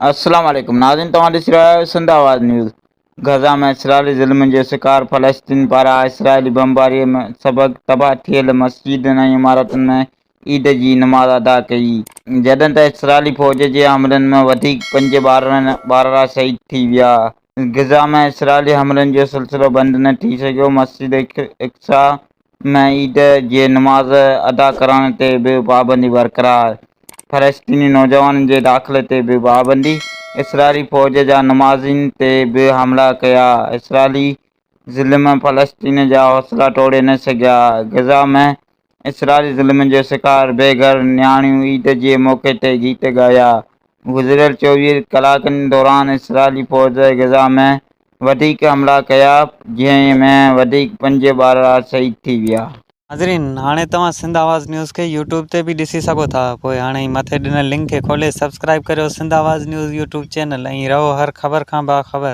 السلام عليڪم ناظرين توهان ڏسي رهيا آهيو سنڌ آواز نيوز غزه ۾ اسرائيلي ظلم جو شڪار فلسطين پاران اسرائيلي بمباري سبب تباهه ٿيل مسجدن ۽ عمارتن ۾ عيد جي نماز ادا ڪئي جڏهن ته اسرائيلي فوج جي حملن ۾ وڌيڪ پنج ٻارڙا شهيد ٿي ويا غزه ۾ اسرائيلي حملن جو سلسلو بند نه ٿي سگهيو مسجد اقصيٰ ۾ عيد جي نماز ادا ڪرڻ تي به پابندي برقرار، فلسطيني نوجوانن جي داخلي تي به پابندي، اسرائيلي فوج جا نمازين تي به حملا ڪيا، اسرائيلي ظلم فلسطين جا حوصلا ٽوڙي نه سگهيا، غزه ۾ اسرائيلي ظلم جو شڪار بي گهر نياڻيون عيد جي موقعي تي گيت ڳايا، گذريل 24 ڪلاڪن دوران اسرائيلي فوج غزه ۾ وڌيڪ حملا ڪيا جنهن ۾ وڌيڪ پنج ٻارڙا شهيد ٿي ويا. ناظرين هاڻي توهان سنڌ آواز نيوز کي يوٽيوب تي به ڏسي سگهو ٿا پوء هاڻي ئي مٿي ڏنل لنڪ کي کولي سبسڪرائيب ڪريو Sindh Awaz news YouTube channel ۽ رهو هر خبر کان باخبر.